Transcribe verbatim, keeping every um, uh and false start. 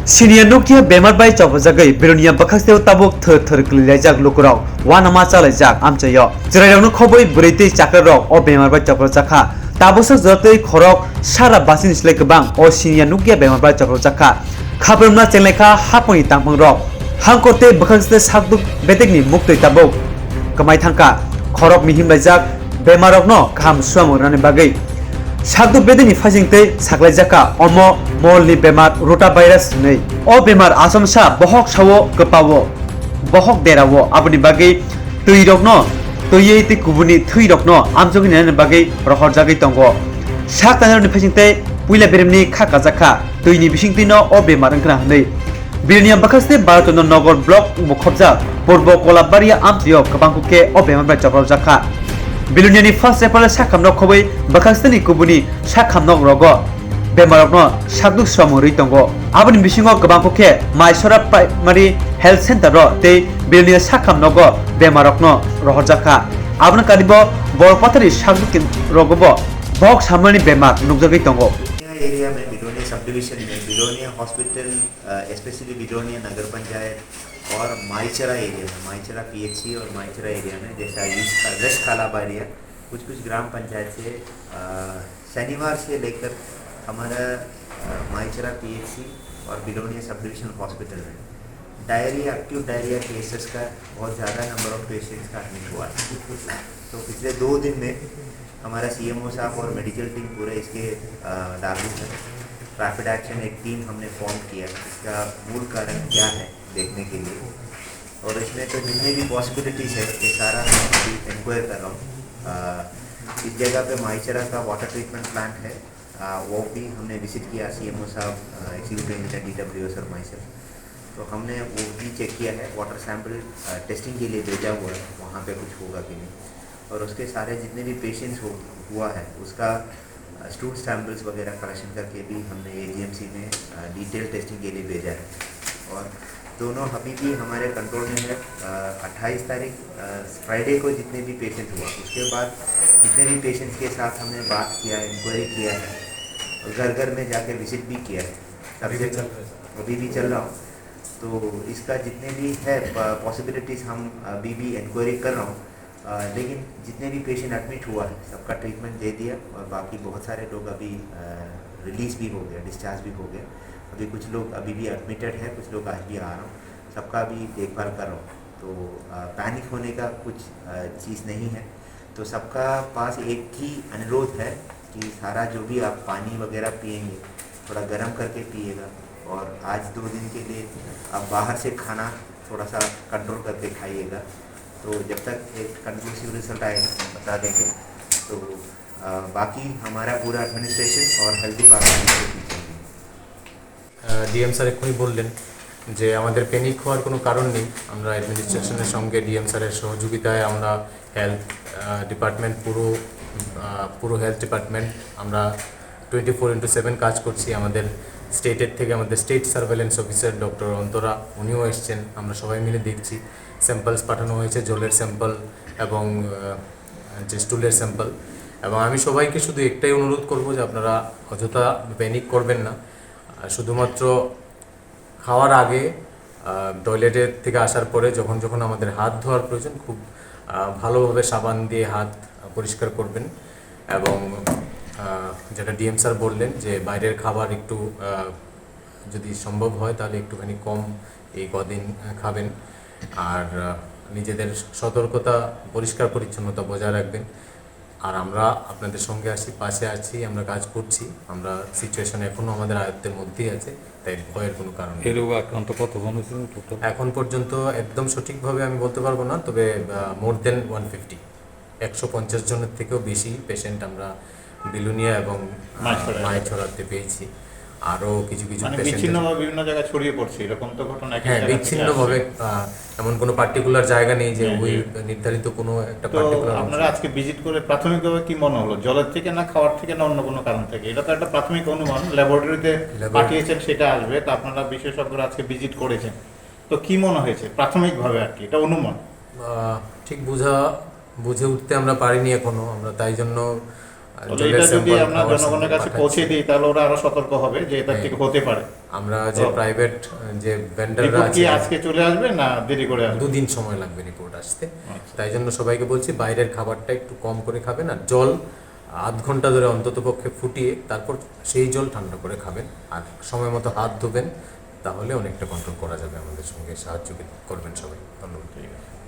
Siniya nukya bemar bai chopojagwi Bilonia bwkhaksteo tabuk thwr thwr kwlwilaijak lukurok, uanama chalaijak amchaio. Chwrairokno khobwi bwrwi tei chakrarok o bemar bai chopojak kha. Tabuksa jora tei khorok sara basini slai kwbang o siniya nukya bemar bai chopojak kha. Khaprwmna chenglai kha haponi tangphangrok. Hangkor tei bwkhakste sakduk bedekni muktwi tabuk kwmai thangkha. Khorok mihimlaijak bemarrokno kaham suamung rwnani bagwi. Sakduk bedekni phaising tei saklaijak kha omo molni bemar rotavirus hwnwi. O bemar achomsa bohok sao kwpao, bohok derao, aboni bagwi twirokno twiwi tei kubuni thwirokno amchugwi nainani bagwi rohorjagwi tongo. Sak tanirokni phaising tei puila beremni kha kajak kha, twini bisingtwino o bemar wngkha hwnwi. Bilonia bwkhakste Bharatonda Nagar block mukhobjak Purbo Kolabaria amchaio kwbangkuk khe o bemar bai chopropjak kha. Biloniani first referral sakhamno khobwi bwkhaksteni kubuni sakhamno rogo bemarokno sakduk swamung rwi tongo. Aboni bisingo kwbangkuk khe Maisora Primary Health Center o tei Bilonia sakham nogo bemarokno rohorjak kha. Aboni karibo Borpathari sakduk rogobo bohok samani bemar nukjagwi tongo. Area में, Belonia sub division में, बिलोनिया हॉस्पिटल, अ, स्पेशली बिलोनिया नगर पंचायत और माईचरा एरिया में, माईचरा पीएचसी और माईचरा एरिया में, जैसा ईस्ट का, वेस्ट कालाबारिया, कुछ कुछ ग्राम पंचायत से, अ, शनिवार से लेकर हमारा, अ, माईचरा पीएचसी और बिलोनिया सब डिवीजनल हॉस्पिटल में डायरिया, एक्यूट डायरिया केसेस का बहुत ज़्यादा नंबर ऑफ पेशेंट्स का एडमिट हुआ है। तो पिछले दो दिन में हमारा सीएमओ साहब और मेडिकल टीम पूरे इसके, अ, लागू है। रैपिड एक्शन एक टीम हमने फॉर्म किया, इसका मूल कारण क्या है देखने के लिए। और इसमें तो जितने भी पॉसिबिलिटीज है, ये सारा मैं अभी इंक्वायर कर रहा हूँ। अ, इस जगह पे माईचरा का वाटर ट्रीटमेंट प्लांट है, अ, वो भी हमने विजिट किया, सीएमओ साहब, अ, एग्जीक्यूटिव इंजीनियर डीडब्ल्यूएस और माईसेल्फ। तो हमने वो भी चेक किया है, वाटर सैंपल, अ, टेस्टिंग के लिए भेजा हुआ है, वहाँ पे कुछ होगा कि नहीं। और उसके सारे जितने भी पेशेंट्स हो, हुआ है, उसका, अ, स्टूल सैंपल्स वगैरह कलेक्शन करके भी हमने एजीएमसी में, अ, डिटेल टेस्टिंग के लिए भेजा है। और दोनों अभी भी हमारे कंट्रोल में है। अ, अट्ठाईस तारीख, अ, फ्राइडे को जितने भी पेशेंट हुआ, उसके बाद जितने भी पेशेंट्स के साथ हमने बात किया, इंक्वायरी किया है, और घर घर में जाके विजिट भी किया है। अभी भी सबसे चल रहा है, सर। अभी भी चल रहा हूँ। तो इसका जितने भी है प-, पॉसिबिलिटीज हम अभी भी इंक्वायरी कर रहा हूँ। अ, लेकिन जितने भी पेशेंट एडमिट हुआ है, सबका ट्रीटमेंट दे दिया और बाकी बहुत सारे लोग अभी, अ, रिलीज भी हो गए, डिस्चार्ज भी हो गए। अभी कुछ लोग अभी भी एडमिटेड है, कुछ लोग आज भी आ रहा हूँ, सबका अभी देखभाल कर रहा हूँ। तो, अ, पैनिक होने का कुछ, अ, चीज़ नहीं है। तो सबका पास एक ही अनुरोध है कि सारा जो भी आप पानी वगैरह पिएंगे, थोड़ा गर्म करके पिएगा। और आज दो दिन के लिए आप बाहर से खाना थोड़ा सा कंट्रोल करके खाइएगा। तो जब तक एक कंक्लूसिव रिजल्ट आएगा, हम बता देंगे। तो, अ, बाकी हमारा पूरा एडमिनिस्ट्रेशन और हेल्थ डिपार्टमेंट इसके पीछे है। আহ, ডিএম স্যার এক্ষুনি বললেন যে আমাদের প্যানিক হওয়ার কোনো কারণ নেই। আমরা অ্যাডমিনিস্ট্রেশনের সঙ্গে ডিএম স্যারের সহযোগিতায় আমরা হেলথ, আহ, ডিপার্টমেন্ট পুরো, আহ, পুরো হেলথ ডিপার্টমেন্ট আমরা টোয়েন্টি ফোর ইন্টু সেভেন কাজ করছি। আমাদের স্টেটের থেকে আমাদের state surveillance officer doctor Antara, উনিও এসছেন। আমরা সবাই মিলে দেখছি, স্যাম্পলস পাঠানো হয়েছে, জলের স্যাম্পল এবং, আহ, যে স্টুলের স্যাম্পল। এবং আমি সবাইকে শুধু একটাই অনুরোধ করব যে আপনারা অযথা প্যানিক করবেন না। আহ, শুধুমাত্র খাওয়ার আগে, আহ, টয়লেটের থেকে আসার পরে যখন যখন আমাদের হাত ধোয়ার প্রয়োজন, খুব, আহ, ভালোভাবে সাবান দিয়ে হাত পরিষ্কার করবেন। এবং, আহ, যেটা ডিএম স্যার বললেন যে বাইরের খাবার একটু, আহ, যদি সম্ভব হয় তাহলে একটুখানি কম এই কদিন, আহ, খাবেন। আর, আহ, নিজেদের সতর্কতা, পরিষ্কার পরিচ্ছন্নতা বজায় রাখবেন। আর আমরা আপনাদের সঙ্গে আছি, পাশে আছি, আমরা কাজ করছি। আমরা সিচুয়েশন এখনো আমাদের আয়ত্তের মধ্যেই আছে, তাই ভয়ের কোনো কারণ নেই। এই রোগে আক্রান্ত কতজন হয়েছে টোটাল? এখন পর্যন্ত একদম সঠিকভাবে আমি বলতে পারবো না, তবে, আহ, মোর দেন ওয়ান ফিফটি, একশো পঞ্চাশ জনের থেকেও বেশি পেশেন্ট আমরা বিলোনিয়া এবং, আহ, মাইছড়া। মাইছড়াতে পেয়েছি। আরও কিছু কিছু মানে পেশেন্ট বিচ্ছিন্নভাবে বিভিন্ন জায়গায় ছড়িয়ে পড়ছে, এরকম তো ঘটনা একই হ্যাঁ, জায়গা থেকে বিচ্ছিন্নভাবে, আসছে। আহ, এমন কোনো পার্টিকুলার জায়গা নেই যে হ্যাঁ, ওই হ্যাঁ। নির্ধারিত কোনো একটা তো পার্টিকুলার আপনারা অঞ্চল। আজকে ভিজিট করে প্রাথমিকভাবে কি মনে হলো? জলের থেকে না খাওয়ার থেকে না অন্য কোনো কারণ থেকে? এটা তো একটা প্রাথমিক অনুমান, ল্যাবরেটরিতে ল্যাবরেটরি। পাঠিয়েছেন, সেটা আসবে। তো আপনারা বিশেষজ্ঞরা আজকে ভিজিট করেছেন, তো কি মনে হয়েছে প্রাথমিকভাবে আর কি? এটা অনুমান। আহ, ঠিক বুঝা, বুঝে উঠতে আমরা পারিনি এখনো। আমরা তাই জন্য, আহ, তাহলে জলের এটা যদি স্যাম্পল, আমরা খাওয়ার জনগণের স্যাম্পল কাছে পাঠাচ্ছি। পৌঁছে দিই, তাহলে ওরা আরো সতর্ক হবে যে এটার হ্যাঁ। থেকে হতে পারে। আমরা যে ও। প্রাইভেট যে ভেন্ডাররা রিপোর্ট কি আছে, আজকে চলে আসবে না দেরি করে আসবে? দুদিন সময় লাগবে রিপোর্ট আসতে। আচ্ছা। তাই জন্য সবাইকে বলছি, বাইরের খাবারটা একটু কম করে খাবেন, আর জল আধ ঘন্টা ধরে অন্তত পক্ষে ফুটিয়ে তারপর সেই জল ঠান্ডা করে খাবেন। আর সময় মতো হাত ধুবেন, তাহলে অনেকটা কন্ট্রোল করা যাবে। আমাদের সঙ্গে সাহায্য করবেন সবাই। ধন্যবাদ। ঠিক আছে।